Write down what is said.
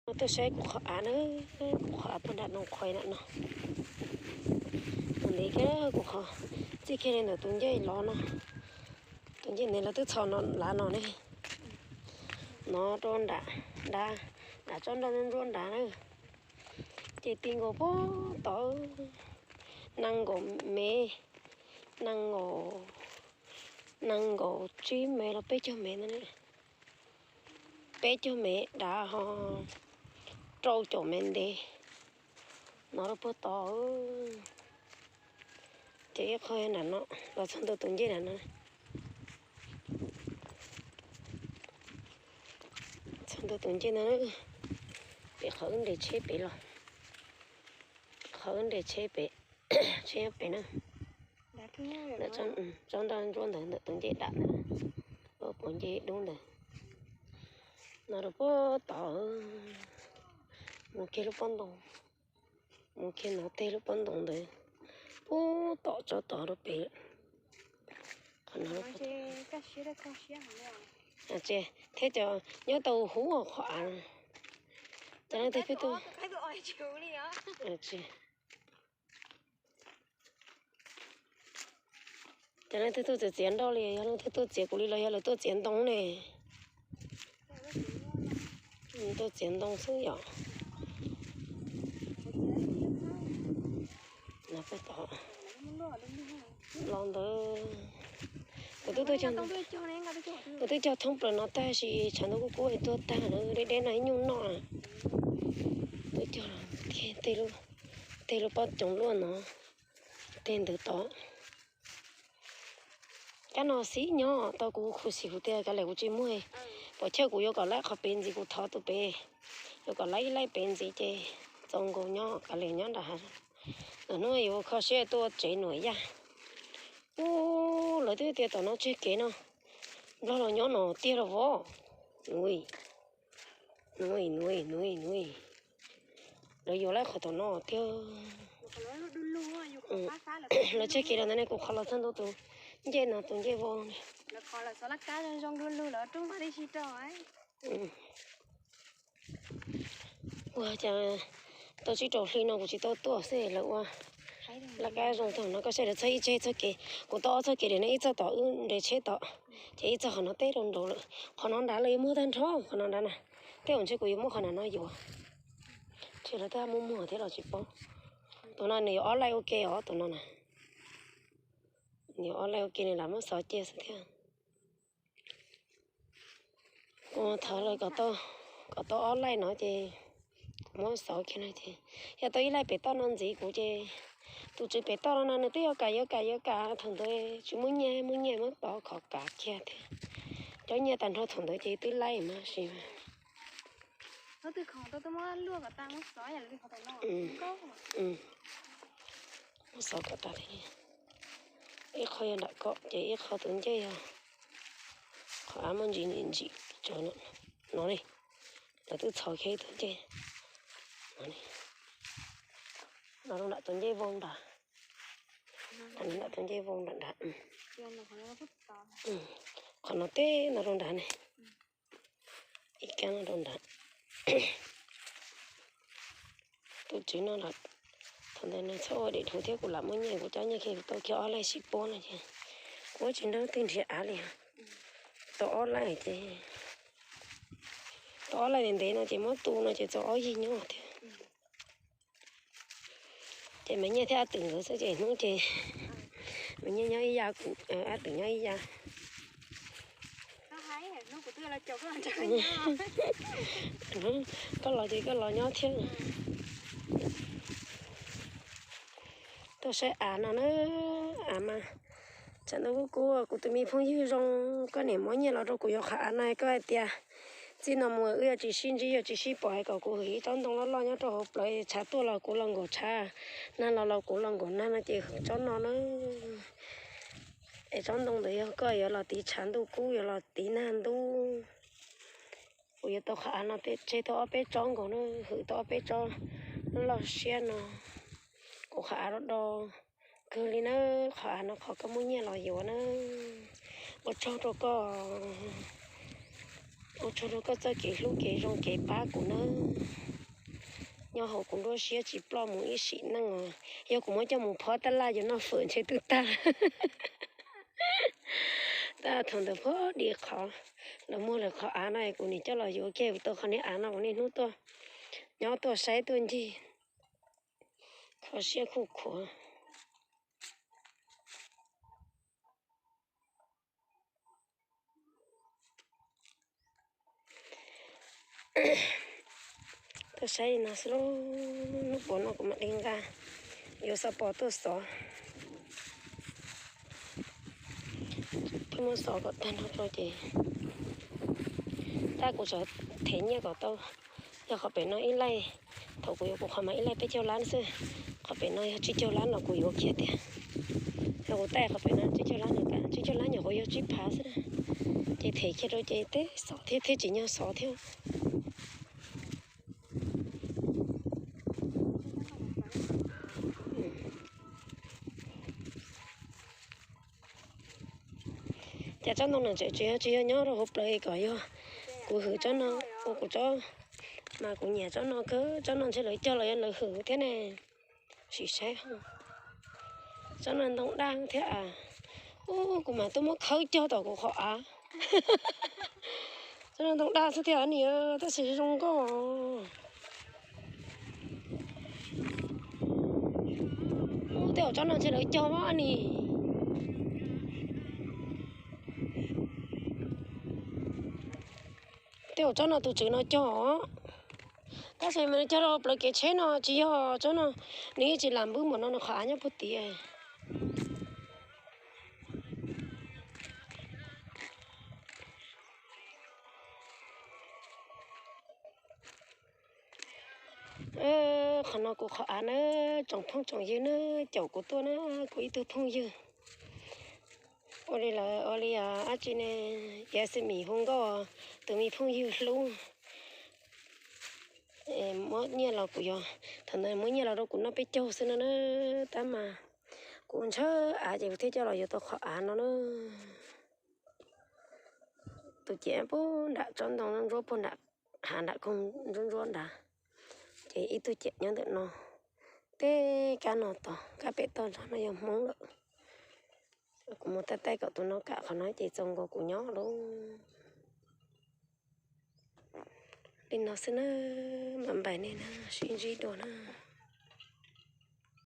Tuaj saib kuv qhov av na, kuv qhov av puag nram no qhuav nram no. Mus ntev kiag kuv qhov, txij kiag li ntawm tus ncej los no, tus ncej ntev los twb txhos no lav no ne. No rau nram, nram, nram tsob nroj ntsuab nrad na. Ces ti nkaus puag tod, nees nkaum mev, nees nkaum, nees nkaum tsib mev los peb caug mev ntawd ne. Peb caug mev dav ho rau caum mev ntev. No rau puag tod, ces ib qho nram no los txog ntua tus ncej nram no. Txog ntua tus ncej no, pem qhov wb nres tsheb pem los, qhov wb nres tsheb pem, tsheb nyob pem na. Tsob nroj ntsuab ntawd ntawm tus ncej dam ntawd, puag ncej dub ntawd. No rau puag tod, mus kiag lub pob ntoo, mus kiag no tej lub pob ntoo ntawd, puag tom tsob tod rau pem. Qhov no, thiab cov nyob tau huv qhov av. Cov leej twg pheej tuaj, cov leej twg tuaj txiav txiav nroj li, yog leej twg tuaj txiav kuv li los yog lawv tuaj txiav ntoo ne. Tuaj txiav ntoo xwb yom. Los ntawd, kuv twb tuaj, kuv twb cog thoob plaws no tag sis tshav ntuj kub kub es tuag tag na, deb deb no ib nyuag noj. Twb cog tej lub, tej lub pob coom luaj no, tej ntawd tod. Kab no xib nyob tau kuv khuv xim kuv tias kav liam kuv tsis muag, pom chawj kuv yuav kom laib qhov pem ntxiv kuv thov tus pem, yuav kom laib ib laib pem ntxiv ces txaus nkaus nyob kav liam nyob nram hav. Lwm hnub yuav kho siab tuaj tsev nuam yaj. Ub, lawv twb tias tom no tseg kev no, nplog los nyob no tiag los vov. Nuv, nuv, nuv, nuv. Lawv yuav laib qhov tom no tiag. Lawv tseg kev los ntawd ne, kuv qhov los txog ntua tus ncej no, tus ncej vau. Ua cas tau tsib rau hli no kuv tsis tau tuaj xwb lawv ua laj kab zoo tag no. Koj saib lawv txog ib tseg txoj kev, kuv tau ob txoj kev li no, ib txoj tom wb nres tsheb tom, ces ib txoj qhov no teb rau nraud lawm. Qhov no nrad lawv yuav muag tag nrho qhov no nrad na. Tej zaum ntshe kuv yuav muab qhov nram no yuav, ntshe lawv twb muab muag thiab los tsis paub. Tus no nws yuav ob laij ua ke os, tus no na. Nws yuav ob laij ua ke, nws lam muab xov cia xwb thiab. Kuv thov lawv kom tau ob laij no ces kuv muab xov kiag no ces yog tau ib laij pem toj no ntxiv kuv ces tus tswv pem toj no no nws twb yuav kam yuav kam yuav kam, thaum ntawd tsis muaj nyiaj, muaj nyiaj muab tov khov kav kiag thiab. Cov nyiaj tag nrho thaum ntawd ces twb laij mas sis mas. Muab xov kom tas thiab. Ib qho yog nram ko ces ib qho tus ncej yog qhov av muaj ntsis ntsim tso no li. Lawv twb txhos kiag ib tug ncej no, nram tus ncej vau nrad. Nram tus ncej vau nram nrad. Qhov no teb no rau nrad ne. Ib kab no rau nrad. Tus tswv no los thaum ntawd nws txhob ua dej dhuv thiab, kuv lam muab nyiaj, kuv cov nyiaj kiag kuv tau kiag ob laij sib puab no ces kuv tsis nrog twg nrhiav av li. Tau ob laij ces, tau ob laij ntev ntev no ces muab tu no ces txaus ob yig nyob thiab. Ces Maiv Nyiaj thiab Ab Twm nkawd xwb ces hnub ces Maiv Nyiaj nyob ib yav, kuv, Ab Twm nyob ib yav. Koj los ces koj los nyob thiab. Tuaj saib av no na, av mas tshav ntuj kub kub, kuv tus me phooj ywg zoo, koj niam muab nyiaj los rau kuv yuav qhov av no, koj hais tias txij no mus wb yuav tsis sib ntsib yuav tsis sib pom, es kom kuv hwm ib tsob ntoo loj loj nyob rau hauv plawv, tshav tuaj los kuv los nkaum tshav, nag los los kuv los nkaum nag no ces hwm tsob no na. Es tsob ntoo ntawd yog koj yuav los tiv tshav ntuj kub, yuav los tiv nag ntub. Kuv yuav tau qhov av no tseg tau ob peb tsob nkaus na, hwm tau ob peb tsob loj loj siab no. Kuv qhov av do do kawg li na, qhov av no qhov koj muaj nyiaj los yuav na. Ua tsaug rau koj. Ua tsaug rau koj txoj kev hlub kev zoo kev pab kuv nawb. Nyob hauv kuv nruab siab tsis ploj mus ib sim neej os. Yog kuv muab coj mus phob tab laj yuav noj fawm ntshe twb tag. Tab thaum ntawd phob di qhov lawv muag lawv qhov av no kuv nim coj los yuav kiag tau qhov niag av no kuv niaj hnub tuaj nyob tuaj saib tuaj ncig. Kho siab khuj khuav. Tuaj saib no xwb lauj, hnub puas no kuv mam li nqa yuav xov pos tuaj xov. Pheej muab xov kom tag nrho rau ces tab kuv tseem them nyiaj kom tau. Yog qhov pem no ib laij, thaum kuv yuav kuv qhov mas ib laij peb caug lab xwb, qhov pem no yog tsib caug lab los kuv yuav kiag tiag. Yog kuv taij qhov pem no tsib caug lab no, tsib caug lab nyuam qhuav yog tsib phav xwb na. Ces them kiag rau ces tej xov thiab thiab tsis nyog xov thiab. Cas tsob ntoo no tseem tsis yog, tsis yog nyob rau hauv plawv kom yog kuv hwm tsob no, ua kuv tsob, mas kuv nyiam tsob no kawg, tsob no ntshe lawv cog los yog lawv hwm thiab ne. Sim saib, tsob no ntoo daj thiab as. Ub, kuv mam tuaj muab khawb cog tom kuv qhov av. Tsob no ntoo daj xwb thiab ni, tab sis zoo nkauj. Ub, tej zaum tsob no ntshe lawv cog mas ni. Tej zaum tsob no tus tswv no cog os. Tab sis mas cog rau plawv kev tsheb no tsis yog tsob no, nws yeej tsis lam npwb npaum no, nws qhov av nyob puag tid. Qhov no kuv qhov av na, tsoom phooj tsoom ywg na, caum kuv tuaj na, kuv ib tug phooj ywg. Ua li lawv ua li dab tsi ne, Yav Xi Mis hu nkauj, tus me phooj ywg hlub. Muab nyiaj los kuv yuav, thaum ntawd muab nyiaj los rau kuv noj peb caug xwb no na, tab mas kuv ntshaw av ces kuv thiaj coj los yuav tau qhov av no na. Tus ciam puag nram tsob ntoo ntsuab puag nram hav nram koog ntsuab ntsuab nrad, ces ib tug ciam nyob ntawm no. Tej kab no tod, kab pem toj nrog no yog Hmoob lawm. Kuv mus taij taij kom tus no kam qhov no ces txaus nkaus kuv nyob lauj. Li no xwb na, mam npais nej na, sib ntsib dua na.